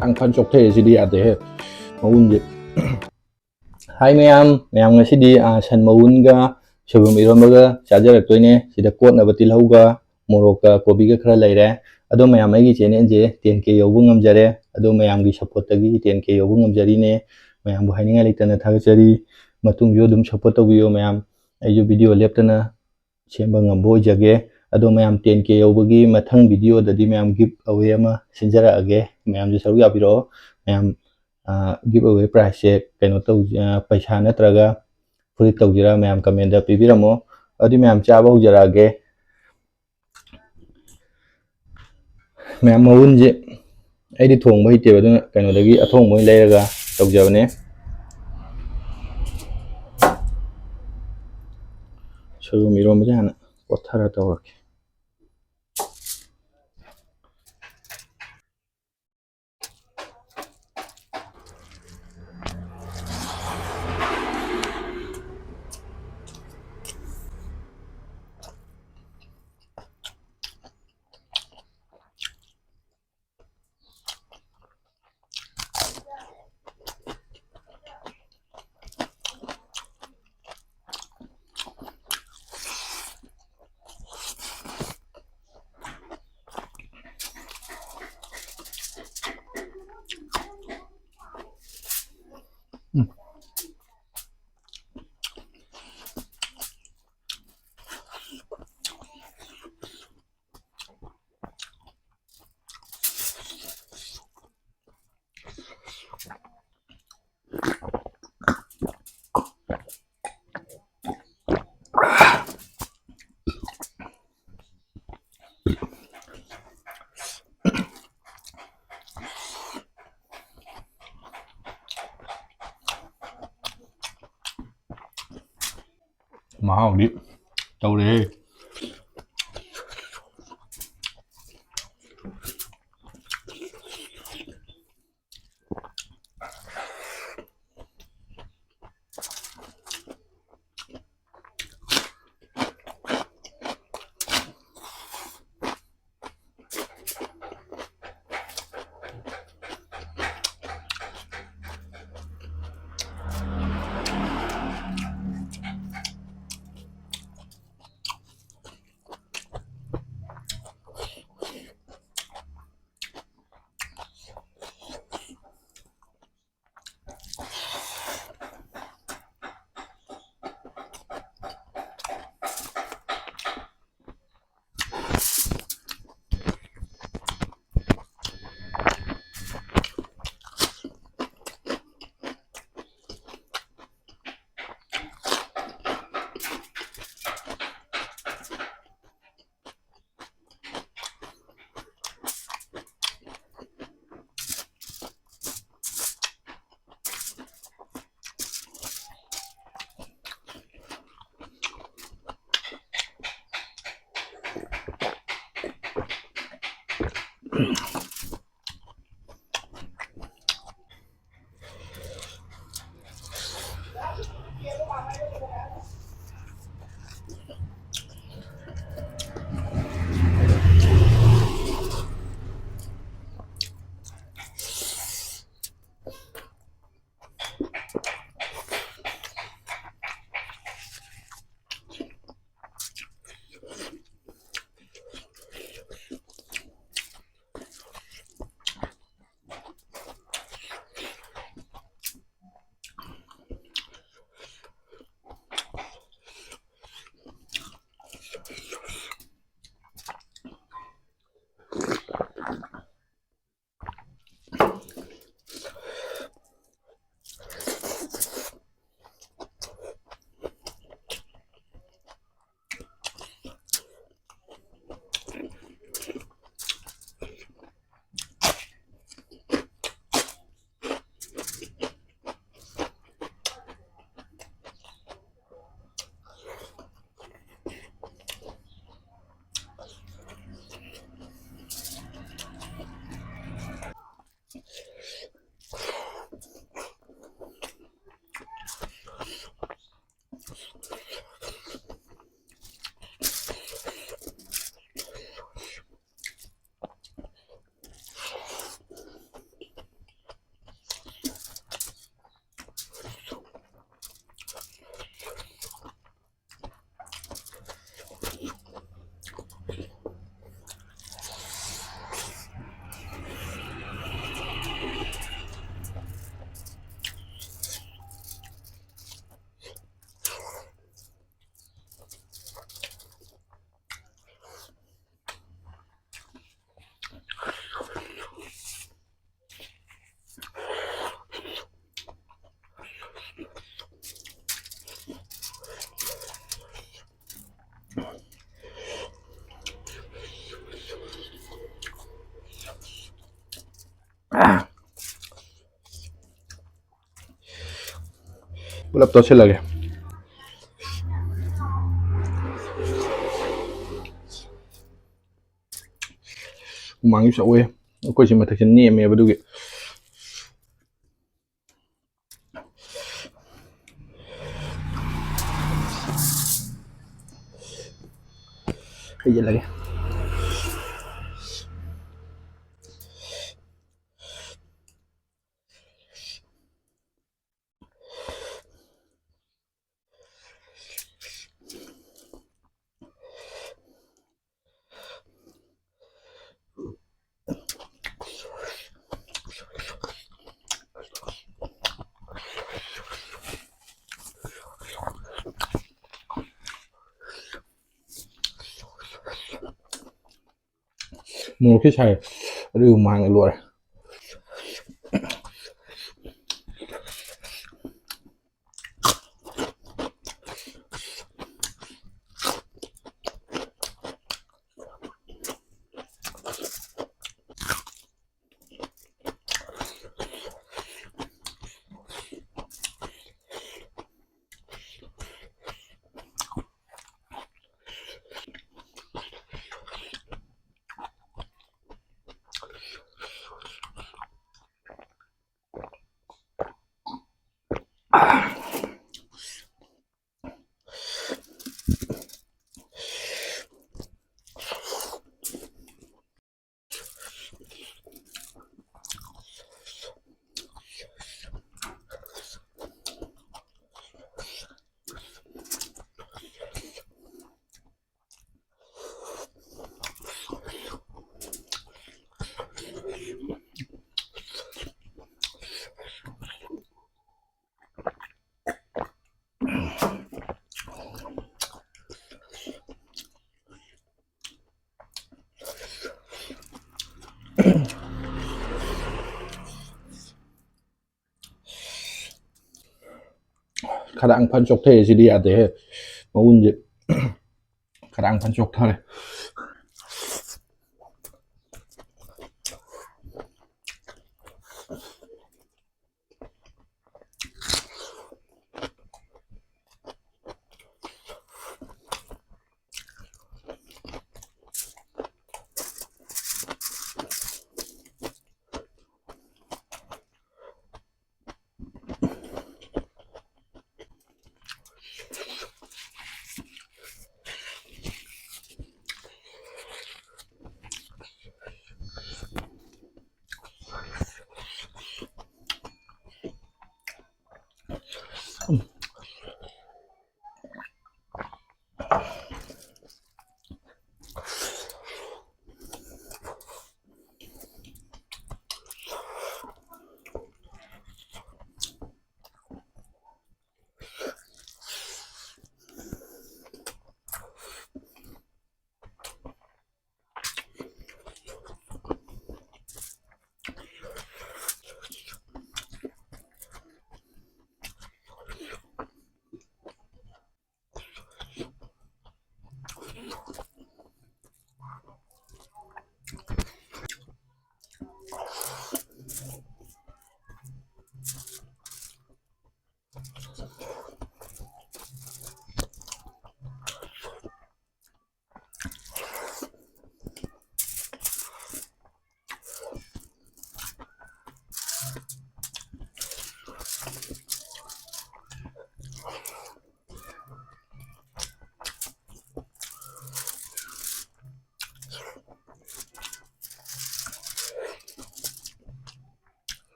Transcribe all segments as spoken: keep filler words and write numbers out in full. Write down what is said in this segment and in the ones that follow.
ꯈꯤꯇꯪ ꯐꯖꯅ ꯆꯣꯛꯊꯩ, ꯁꯤꯗꯤ ꯌꯥꯗꯦꯍꯦ, ꯃꯎꯟꯁꯦ꯫ ꯍꯥꯏ ꯃꯌꯥꯝ, ꯃꯌꯥꯝ ꯉꯁꯤꯗꯤ, ꯑ, ꯁꯟ ꯃꯎꯟꯒ ꯁꯣꯏꯕꯨꯝ ꯏꯔꯣꯟꯕꯒ ꯆꯥꯖꯔꯛꯇꯣꯏꯅꯦ꯫ ꯁꯤꯗ ꯀꯣꯠꯅꯕ ꯇꯤꯜꯍꯧꯒ ꯃꯣꯔꯣꯛꯀ ꯀꯣꯕꯤꯒ ꯈꯔ ꯂꯩꯔꯦ꯫ ꯑꯗꯣ ꯃꯌꯥꯝ, ꯑꯩꯒꯤ ꯆꯦꯅꯦꯜꯁꯦ ten K ꯌꯧꯕ ꯉꯝꯖꯔꯦ꯫ ꯑꯗꯣ ꯃꯌꯥꯝꯒꯤ supportꯇꯒꯤ ten K ꯌꯧꯕ ꯉꯝꯖꯔꯤꯅꯦ꯫ ꯃꯌꯥꯝꯕꯨ ꯍꯥꯏꯅꯤꯡꯉꯥꯏ ꯂꯩꯇꯅ ꯊꯥꯒꯠꯆꯔꯤ꯫ ꯃꯇꯨꯡꯁꯨ ꯑꯗꯨꯝ support ꯇꯧꯕꯤꯌꯨ ꯃꯌꯥꯝ꯫ ꯑꯩꯁꯨ video ꯂꯦꯞꯇꯅ ꯁꯦꯝꯕ ꯉꯝꯕ ꯑꯣꯏꯖꯒꯦ꯫ ꯑꯗꯣ ꯃꯌꯥꯝ, ten K ꯌꯧꯕꯒꯤ ꯃꯊꯪ videoꯗꯗꯤ ꯃꯌꯥꯝ give away ꯑꯃ ꯁꯤꯟꯖꯔꯛꯑꯒꯦ꯫ ꯃꯌꯥꯝꯁꯨ ꯁꯔꯨꯛ ꯌꯥꯕꯤꯔꯛꯑꯣ꯫ ꯃꯌꯥꯝ, ꯑ, give away prizeꯁꯦ ꯀꯩꯅꯣ ꯇꯧ-, ꯑ, ꯄꯩꯁꯥ ꯅꯠꯇ꯭ꯔꯒ ꯐꯨꯔꯤꯠ ꯇꯧꯁꯤꯔꯥ? ꯃꯌꯥꯝ commentꯇ ꯄꯤꯕꯤꯔꯝꯃꯣ꯫ ꯑꯗꯨꯗꯤ ꯃꯌꯥꯝ, ꯆꯥꯕ ꯍꯧꯖꯔꯛꯑꯒꯦ꯫ ꯃꯌꯥꯝ, ꯃꯎꯟꯁꯦ ꯑꯩꯗꯤ ꯊꯣꯡꯕ ꯍꯩꯇꯦꯕ, ꯑꯗꯨꯅ ꯀꯩꯅꯣꯗꯒꯤ ꯑꯊꯣꯡꯕ ꯑꯣꯏꯅ ꯂꯩꯔꯒ ꯇꯧꯖꯕꯅꯦ꯫ ꯁꯣꯏꯕꯨꯝ ꯏꯔꯣꯟꯕꯁꯦ ꯍꯥꯟꯅ ꯀꯣꯠꯊꯔ ꯇꯧꯔꯒꯦ꯫ ꯃꯍꯥꯎꯗꯤ ꯇꯧꯔꯦꯍꯦ꯫ ꯄꯨꯂꯞ ꯇꯣꯠꯁꯤꯜꯂꯒꯦ꯫ ꯍꯨꯃꯥꯡꯁꯨ ꯁꯧꯋꯦ꯫ ꯑꯩꯈꯣꯏꯁꯤ ꯃꯊꯛꯁꯦ ꯅꯦꯝꯃꯦꯕ, ꯑꯗꯨꯒꯤ꯫ ꯍꯩꯖꯤꯜꯂꯒꯦ꯫ ꯃꯣꯔꯣꯛꯁꯤ ꯁꯥꯏ, ꯑꯗꯨꯒꯤ ꯍꯨꯃꯥꯡꯅ ꯂꯣꯏꯔꯦ꯫ ꯈꯗꯥꯡ ꯐꯟ ꯆꯣꯛꯊꯩ, ꯁꯤꯗꯤ ꯌꯥꯗꯦꯍꯦ꯫ ꯃꯒꯨꯟꯁꯦ ꯈꯗꯥꯡ ꯐꯟ ꯆꯣꯛꯊꯔꯦ꯫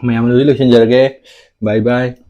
ꯃꯌꯥꯝ ꯑꯗꯨꯗꯤ ꯂꯣꯏꯁꯤꯟꯖꯔꯒꯦ꯫ Bye bye꯫